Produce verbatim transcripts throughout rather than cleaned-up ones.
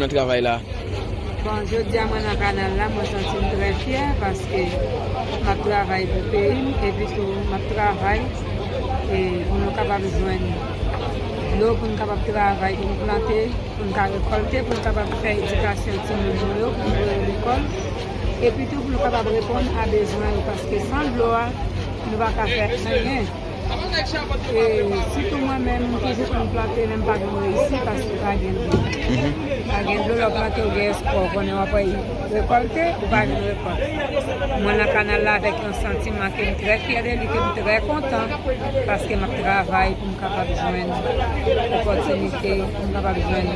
Travay la. Bon, jodi a mwen nan kanal la, mwen santi m trè fyè paske m ap travay pou peyi m, epi tou m ap travay e pou nou kapab jwenn dlo, pou nou kapab travay, pou nou plante, pou nou ka rekòlte, pou nou kapab fè edikasyon timoun nou yo, pou nou voye yo lekòl, epi tou pou nou kapab reponn a bezwen yo, paske san dlo a, nou pa ka fè anyen. E sitou mwen menm, m toujou konn plante, men m pa janm reyisi paske pa gen dlo. Pa gen dlo, lè w plante, ou gen espwa, ou konnen w ap rekòlte, ou pa janm rekòlte. Mwen nan kanal la avèk yon santiman ke m trè fyè de li, ke m trè kontan, paske m ap travay pou m kapab jwenn opòtinite, pou m kapab jwenn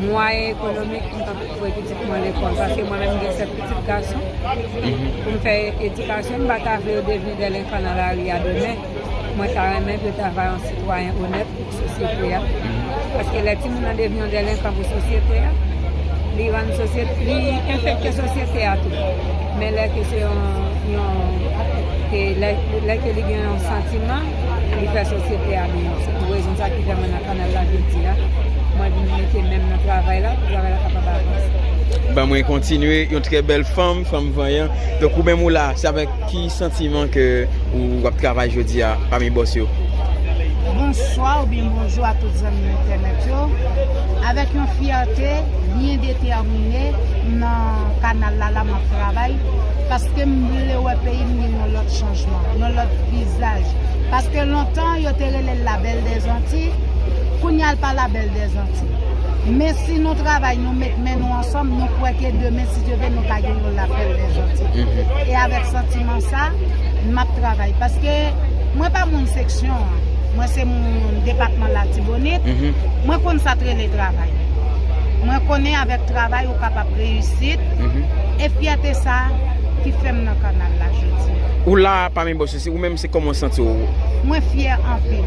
mwayen ekonomik pou m kapab voye pitit mwen lekòl, paske mwen menm, m gen sèt pitit gason. Pou m fè edikasyon, m pa ta vle yo devni delenkan nan lari a demen. Mwen ta renmen pou yo ta va yon sitwayen onèt pou sosyete a. Paske lè timoun nan devni yon delenkan pou sosyete a, li rann sosyete, li enfekte sosyete a tou. Men lè ke se yon, yon, e lè, lè ke li gen yon santiman, li fè sosyete a byen. Se pou rezon sa ki fè mwen nan kanal la jodi a. Mwen vin mete men m nan travay la, pou travay la kapab avanse. Ban mwen kontinye, yon trè bèl fanm, fanm vanyan. Donk, ou menm ou la, se avèk ki santiman ke ou ap travay jodi a pami bòs yo? Bonswa oubyen bonjou a tout zanmi entènèt yo. Avèk yon fyète byen detèmine nan kanal la, la m ap travay, paske m vle wè peyi m gen yon lòt chanjman, yon lòt vizaj. Paske lontan, yo te rele l Labèl dèzanti, kounye a l pa Labèl dèzanti. Men si nou travay, nou met men nou ansanm, nou kwè ke demen, si Dye vle, nou ka gen yon Labèl dèzanti. E avèk santiman sa, m ap travay. Paske mwen pa moun seksyon an. Mwen se moun depatman Latibonit. Mwen konn sa t rele travay. Mwen konnen avèk travay, ou kapab reyisit. E fyète sa ki fè m nan kanal la jodi a. Ou la pami bòs yo, se ou menm, se kòman w santi w? Mwen fyè anpil.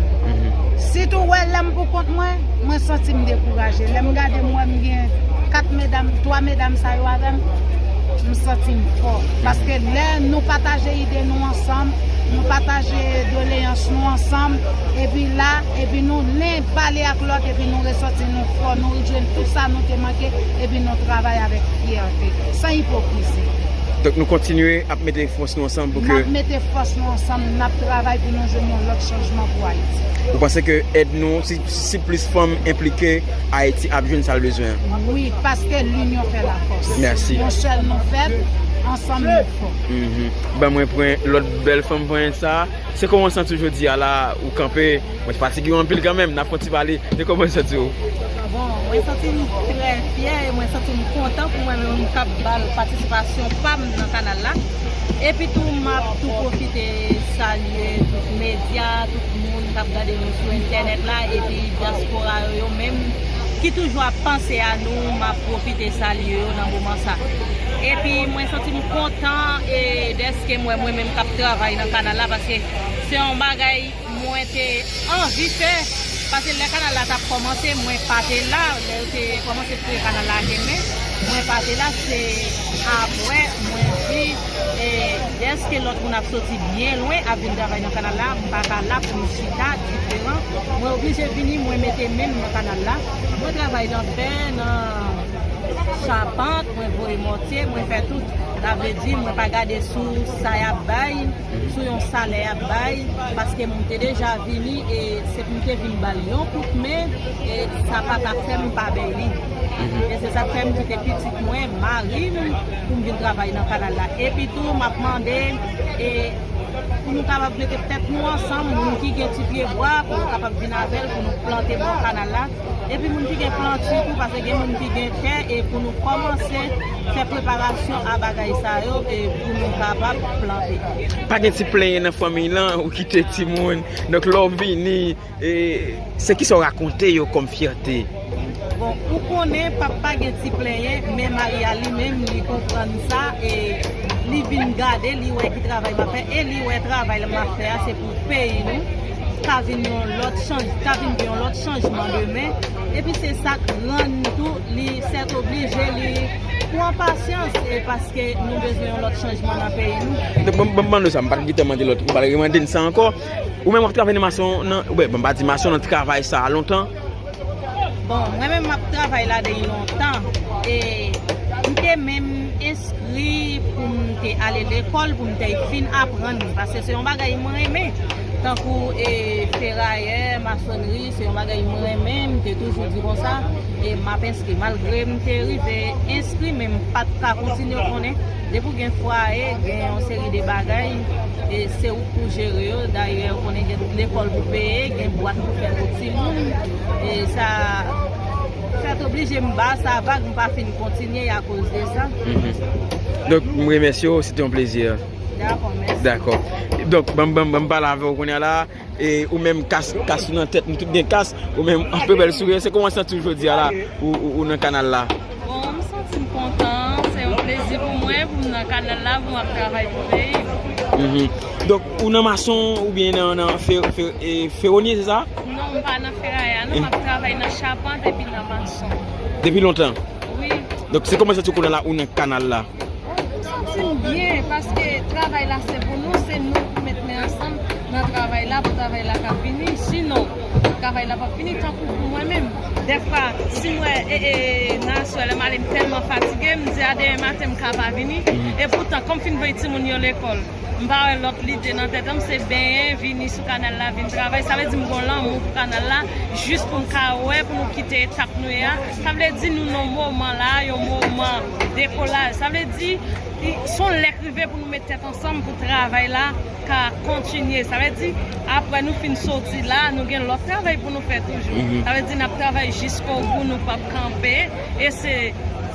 Sitou wè lè m pou kont mwen, mwen santi m dekouraje. Lè m gade m wè m gen kat medam, twa medam sa yo avè m, m santi m fò. Paske lè nou pataje ide nou ansanm, nou pataje doleyans nou ansanm, epi la, epi nou len pale ak lòt, epi nou resòti nou fò, nou jwenn tout sa nou te manke, epi nou travay avèk fyète, san ipokrizi. Donk nou kontinye ap mete fòs nou ansanm pou ke... N ap mete fòs nou ansanm, n ap travay pou nou jwenn yon lòt chanjman pou Ayiti. Ou panse ke èd nou, si, si plis fanm enplike, Ayiti ap jwenn sa l bezwen an? Wi, paske linyon fè lafòs. Mèsi. Yon sèl nou fèb, ansanm nou fò. Ban mwen pran lòt bèl fanm vanyan sa. Se kòman w santi w jodi a la, ou kanpe? Mwen fatige w anpil kanmenm, n ap fè yon ti pale. Se kòman w santi w? Bon, mwen santi m trè fyè e mwen santi m kontan pou mwen menm k ap ba l patisipasyon pa m nan kanal la. Epi tou, m ap tou pwofite salye tout medya, tout moun k ap gade nou sou entènèt la, epi dyaspora yo, yo menm ki toujou ap panse a nou, m ap pwofite salye yo nan moman sa. Epi mwen santi m kontan e dèske m wè mwen menm k ap travay nan kanal la, paske se yon bagay mwen te anvi fè, paske lè kanal la t ap kòmanse, mwen pa te la. Lè yo te kòmanse kreye kanal la ak men, mwen pa te la. Se apre mwen di, e, dèske lòt moun ap soti byen lwen, ap vin travay nan kanal la, m pa ka la pou m chita diferan. Mwen oblije vini, mwen mete men m nan kanal la. Mwen travay nan fè, nan chapant, mwen voye mòtye, mwen fè tout. Sa vle di, mwen pa gade sou sa y ap bay, sou yon salè y ap bay, paske m te deja vini e se pou m te vin ba l yon kout men, e sa pa t ap fè m pa bay li. E se sa k fè m kite pitit mwen, mari m, pou m vin travay nan kanal la. Epi tou, m ap mande, e, pou nou kapab mete tèt nou ansanm, moun ki gen ti pye bwa, pou nou kapab vin avè l, pou nou plante bò kanal la. Epi moun ki gen planti tou, paske gen moun ki gen tè, e pou nou kòmanse fè preparasyon a bagay sa yo, e pou nou kapab plante. Pa gen ti plenyen nan fanmiy lan, ou kite timoun. Donk, lè w vini, e, se kisa w rakonte yo kòm fyète? Bon, ou konnen, pap pa gen ti plenyen, men mari a li menm, li konprann sa, e li vin gade, li wè ki travay m ap fè, e li wè travay m ap fè a, se pou peyi nou ka vin yon lòt chanj, ka vin gen yon lòt chanjman demen. Epi se sa k rann tou, li sètoblije, li pran pasyans, e paske nou bezwen yon lòt chanjman nan peyi nou. Donk, ban m, ban m mande w sa, m pa t gentan mande lòt, m pral remande n sa ankò. Ou menm w ap travay nan mason, nan, oubyen, bon, m pa di mason, nan travay sa a lontan? Bon, mwen menm m ap travay la depi lontan. E m te menm enskri pou m te ale lekòl, pou m te fin aprann, paske se yon bagay mwen renmen. Tankou e, ferayè, masonri, se yon bagay mwen renmen, m te toujou di konsa, e m ap enskri. Malgre m te rive enskri, men m pa t ka kontinye, w konnen. Depi w gen fwaye, gen yon seri de bagay, e se ou k pou jere yo. Dayè, w konnen gen lekòl pou peye, gen bwat pou fè pou timoun. E sa, sa t oblije m ba sa vag, m pa fin kontinye akoz de sa. Mhm. Donk, m remèsye w, se te yon plezi. Dakò, mèsi. Dakò. Donk, ban m, ban m, ban m pale avè w kounye a la. E ou menm, kas, kas ou nan tèt, nou tout gen kas, ou menm, anpil bèl souri. Se kòman w santi w jodi a la, ou, ou, ou nan kanal la? Bon, m santi m kontan, se yon plezi pou mwen, pou m nan kanal la, pou m ap travay pou peyi m. Mhm. Donk, ou nan mason oubyen nan, nan fe, fe, e, fewonnen, se sa? Non, m pa nan ferayè a, non, m ap travay nan chapant epi nan mason. Depi lontan? Wi. Donk, se kòman w santi w kounye a la, ou nan kanal la? M santi m byen, paske travay la se pou nou, se nou pou met men ansanm nan travay la, pou travay la ka vini. Sinon, travay la p ap vini. Tankou pou mwen menm, dèfwa, si m wè, e, e, nan aswè, lè m ale, m tèlman fatige, m di a demen maten m ka pa vini. Mhm. E poutan, kòm m fin voye timoun yo lekòl, m pa wè lòt lide nan tèt an m, se benyen, vini sou kanal la, vin travay. Sa vle di m gon lanmou pou kanal la, jis pou m ka wè, pou nou kite etap nou ye a. Sa vle di nou nan moman la, yon moman dekolaj. Sa vle di, i, s on lè k rive pou nou met tèt ansanm pou travay la ka kontinye. Sa vle di, apre nou fin soti la, nou gen lòt travay pou nou fè toujou. Mhm. Sa vle di, n ap travay jiskobou, nou p ap kanpe. E se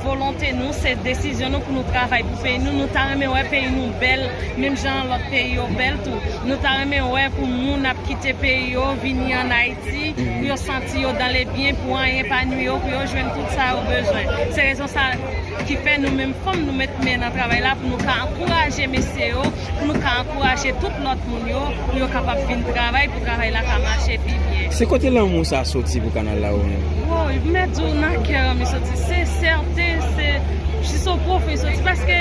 volonte nou, se desizyon nou pou nou travay pou peyi nou. Nou ta renmen wè peyi nou bèl, menm jan lòt peyi yo bèl tou. Nou ta renmen wè pou moun ap kite peyi yo, vini ann Ayiti, pou yo santi yo dans le bien, pou anyen pa nwi yo, pou yo jwenn tout sa yo bezwen. Se rezon sa ki fè nou menm fanm, nou met men nan travay la pou nou ka ankouraje mesye yo, pou nou ka ankouraje tout lòt moun yo, pou yo kapab vin travay, pou travay la ka mache pi byen. Se kote lanmou sa soti pou kanal la ou menm? Woy, m mèt di w nan kè an mi soti. Se sèten, se jis o pwofon li soti. Paske,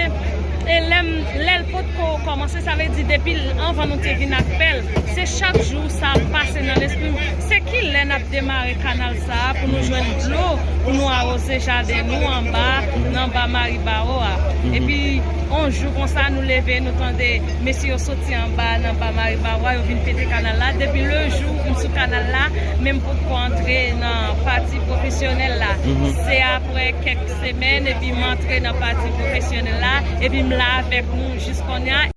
e lè m, lè l potko kòmanse, sa vle di depi l, anvan nou te vin ak pèl, se chak jou sa ap pase nan lespri m. Se kilè n ap demare kanal sa a pou nou jwenn dlo, pou nou awoze jaden nou anba, nan anba Maribawo a. Mhm. Epi, yon jou konsa, nou leve, nou tande mesye yo soti anba, nan anba Maribawo a, yo vin pete kanal la. Depi le jou m sou kanal la, men m potko antre nan pati pwofesyonèl la. Mhm. Se apre kèk semèn, epi m antre nan pati pwofesyonèl la, epi m la avèk nou jis kounye a.